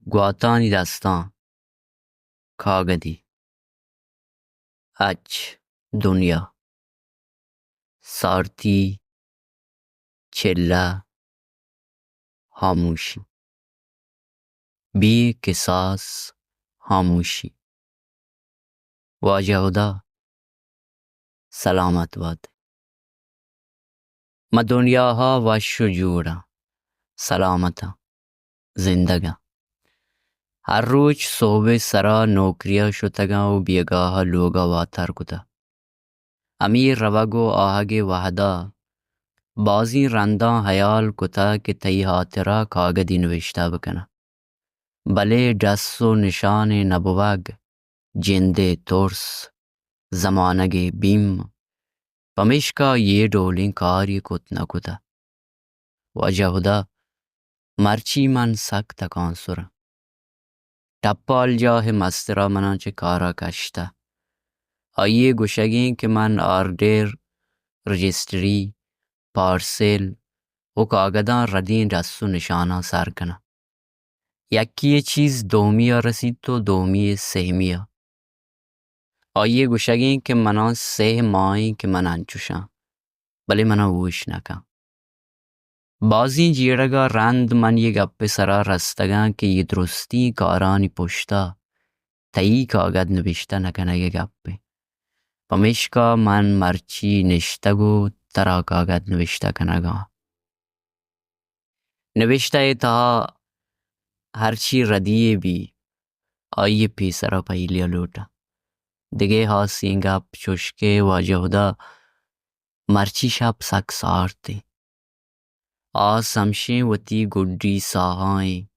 گواتانی دستاں کاگدی۔ اچ دنیا۔ سارتی چلہ۔ ہاموشی۔ بے کساس ہاموشی۔ واجہ ہدا سلامت بات۔ ما دنیا ءَ وش ءُ جوڑ آں، سلامت آں، زندگ آں۔ ہر روچ سہب ءِ سرا نوکری ءَ شتگ آں ءُ بیگاہ ءَ لوگ ءَ واتر کتہ۔ ہمے روگ ءُ آہگ ءِ وہد ءَ بازیں رنداں ہیال کتہ کہ تئی ہاترا کاگدی نبشتہ بکناں۔ بلے ڈس ءُ نشانے نہ بوگ، جند ءِ ترس، زمانگ ءِ بیم، پمیشکا اے ڈولیں کارے کت نہ کتہ۔ واجہ ہدا، مرچی من سک تکانسر آں۔ ٹپال جاہ ءِ مسترا منا چہ کارا کشتہ۔ آئی ءِ گوشگیں کہ من آرڈر، رجسٹری، پارسل ءُ کاگداں ردیں ڈس ءُ نشاناں سر کناں۔ یکے ءِ چیز دومی ءَ رسیت ءُ دومی ءِ سہمی ءَ۔ آئی ءِ گوشگیں کہ منا سہ ماہیں کہ من انچوش آں، بلے منا ہوش نہ کن۔ بازیں جیڑگ ءَ رند من اے گپ ءِ سرا رستگ آں کہ اے درستیں کارانی پشت ءَ تئی کاگد نبشتہ نہ کنگ ءِ گپ انت۔ پمیشکا من مرچی نشتگ ءُ ترا کاگد نبشتہ کنگ ءَ آں۔ نبشتہ ءِ تہا ہرچی ردی یے بی، آئی ءِ پیسرا پہلی ءَ لوٹاں۔ دگہ ہاسیں گپ چوش کہ واجہ ہدا، مرچی شپ سک سارت انت۔ آس ہمشیں وتی گڈی ساہاں انت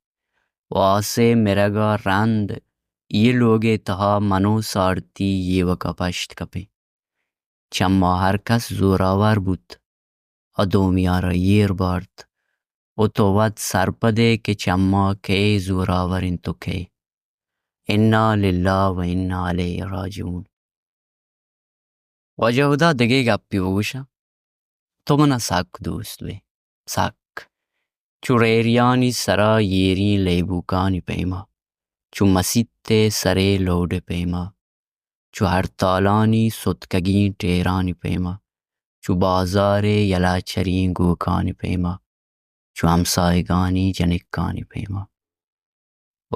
ءُ آس ءِ مرگ ءَ رند اے لوگ ءِ تہا من ءُ سارتی ایوک ءَ پشت کپیں۔ چما ہر کس زوراور بوت ءُ دومی ءَ را ایر بارت ءُ تو وت سرپد ئے کہ چما کئے زوراور انت ءُ کئے۔ انا للہ و انا الیہ راجعون۔ واجہ ہدا، دگہ گپے بگوشاں، تو منا سک دوست بئے، سک۔ چو ریریانی سرا ایریں لیبوکانی پیما، چو مسیت ءِ سرے لوڈ ءِ پیما، چو ہڑتالانی ستکگیں ٹیرانی پیما، چو بازار ءِ یلہ چریں گوکانی پیما، چو ہمساہگانی جنکانی پیما۔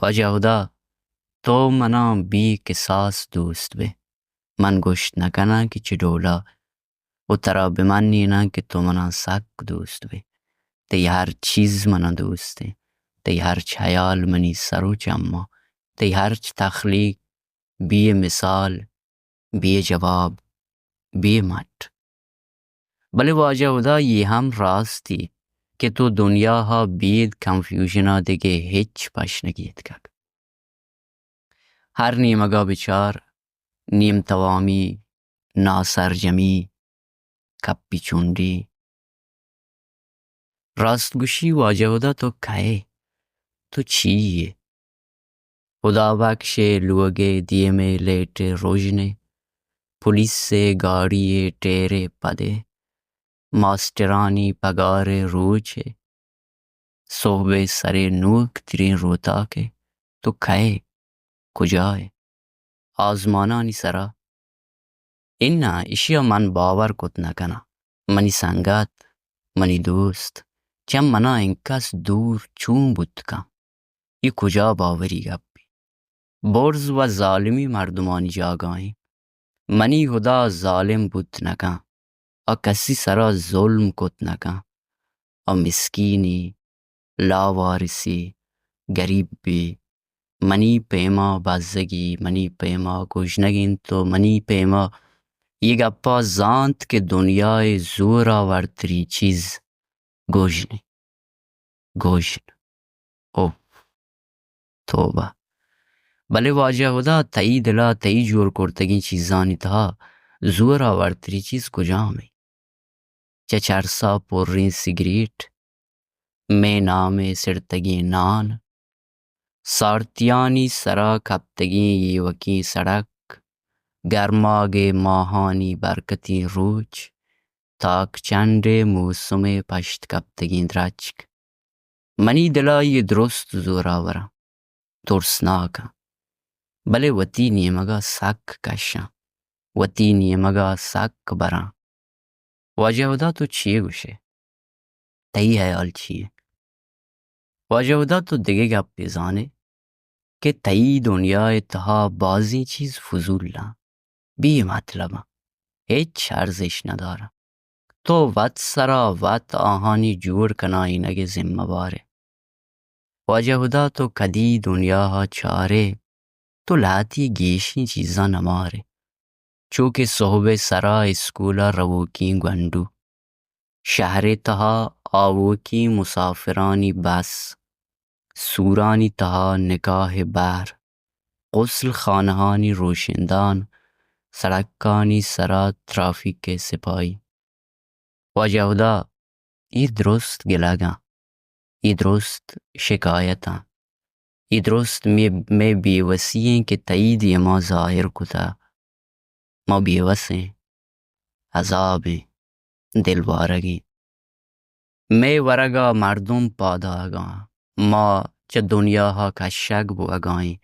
واجہ ہدا، تو منا بے کساس دوست بئے۔ من گوشت نہ کناں کہ چہ ڈولا، ءُ ترا بہ منیناں کہ تو منا سک دوست بئے۔ تئی ہر چیز منا دوست انت۔ تئی ہرچ ہیال منی سر ءُ چماں۔ تئی ہرچ تخلیق بے مثال، بے جواب، بے مٹ۔ بلے واجہ ہدا، اے ہم راستی کہ تو دنیا ءَ بید کنفیوژن ءَ دگہ ہچ پش نہ گیتکگ۔ ہر نیمگ ءَ بچار، نیم توامی، ناسرجمی، کپی چنڈی۔ راست گوشی واجہ ہدا، تو کئے؟ تو چی ئے؟ ہدا بخش ءِ لوگ ءِ دیم ءِ لیٹ ءِ رژن ءِ، پولیس ءِ گاڑی ءِ ٹیر ءِ پد ءِ، ماسٹرانی پگار ءِ روچ ءِ، سہب ءِ سر ءِ نوک تریں روتاک ءِ، تو کئے؟ کجا ئے؟ آزمانانی سرا؟ اناں، ایشی ءَ من باور کت نہ کناں۔ منی سنگت، منی دوست، چہ منا انکس دور چون بوت کن؟ اے کجا باوری گپے؟ برز و ظالمی مردمانی جاگہ ایں۔ منی ہدا ظالم بوت نہ کن، آ کسی سرا ظلم کت نہ کن۔ آ مسکینے، لاوارثے، گریبے، منی پیما بزگی، منی پیما گژنگ انت و منی پیما اے گپا زانت کہ دنیا ءِ زوراورتریں چیز گژن انت۔ گژن۔ اوہ، توبہ۔ بلے واجہ ہدا، تئی دلا تئی جوڑ کرتگیں چیزانی تہا زوراورتریں چیز کجام انت؟ چہ چرسا پریں سگریٹ، مئے نام ءِ سڑتگیں نان، سارتیانی سرا کپتگیں ایوکیں سڑک، گرماگ ءِ ماہانی برکتیں روچ، تاکچنڈ ءِ موسم ءِ پشت کپتگیں درچک۔ منی دلا اے درست زوراوراں۔ ترسناک آں، بلے وتی نیمگ ءَ سک کش آں، وتی نیمگ ءَ سک بر آں۔ واجہ ہدا، تو چے گوش ئے؟ تئی ہیال چی انت؟ واجہ ہدا، تو دگہ گپے زان ئے کہ تئی دنیا ءِ تہا بازیں چیز فضول آں، بے مطلب آں، ہچ ارزش نہ دار آں۔ تو وت سرا وت آہانی جوڑ کنائینگ ءِ ذمہ وار ئے۔ واجہ ہدا، تو کدی دنیا ءَ چار ئے، تو لہتے گیشیں چیزاں نہ مار ئے۔ چو کہ سہب ءِ سرا اسکول ءَ رووکیں گونڈو، شہر ءِ تہا آوکیں مسافرانی بس، سورانی تہا نکاح ءِ بہر، غسل خانہانی روشندان، سڑکانی سرا ترافیک ءِ سپاہی۔ واجہ ہدا، اے درست گلگ آں، اے درست شکایت آں، اے درست مئے، مئے بے وسی ایں کہ تئی دیما ظاہر کتہ۔ ما بے وس ایں، عذاب ایں، دل وارگ ایں۔ مئے ورگ ءَ مردم پاد آہگ ءَ آں، ما چہ دنیا ءَ کشگ بوہگ ءَ ایں۔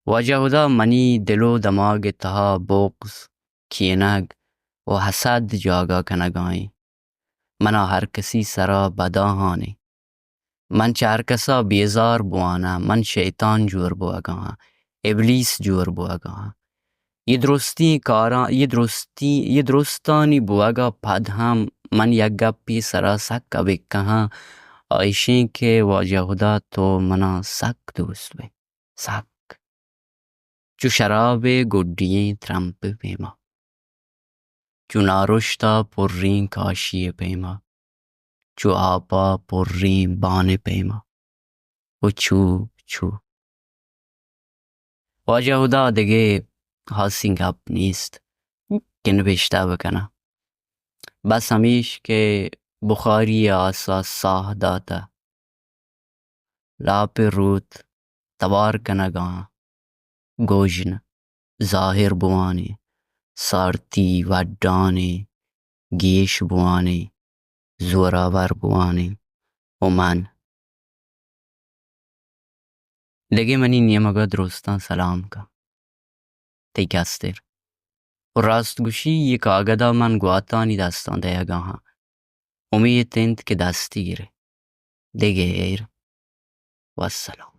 واجہ ہدا، منی دل ءُ دماگ ءِ تہا بغض، کینگ ءُ حسد جاگہ کنگ ءَ ایں۔ من ءَ ہر کسی سرا بداہان ایں۔ من چہ ہر کس ءَ بیزار بوان آں، من شیطان جوڑ بوہگ ءَ آں، ابلیس جوڑ بوہگ ءَ آں۔ اے درستیں کاراں، اے درستیں، اے درستانی بوہگ ءَ پد ہم من یک گپے سرا سک ابکہ آں، آ ایشیں کہ واجہ ہدا، تو من ءَ سک دوست بئے۔ سک۔ چو شراب ءِ گڈی ئیں ترمپ ءِ پیما، چو نارشت ءَ پریں کاشی ءِ پیما، چو آپ ءَ پریں بان ءِ پیما، ءُ چو، چو۔ واجہ ہدا، دگہ ہاسیں گپ نیست کہ نبشتہ بکناں۔ بس ہمیش کہ بخاری ءِ آس ءَ ساہ داتہ۔ لاپ ءِ روت توار کنگ ءَ آں، گژن ظاہر بوان ایں، سارتی وڈان ایں، گیش بوان ایں، زوراور بوان ایں، ءُ من۔ دگہ منی نیمگ ءَ درستاں سلام کن۔ تئی کستر۔ ءُ راست گوشی، اے کاگد ءَ من گواتانی دستاں دئیگ ءَ آں۔ امیت انت کہ دستی گرئے۔ دگہ ہیر۔ والسلام۔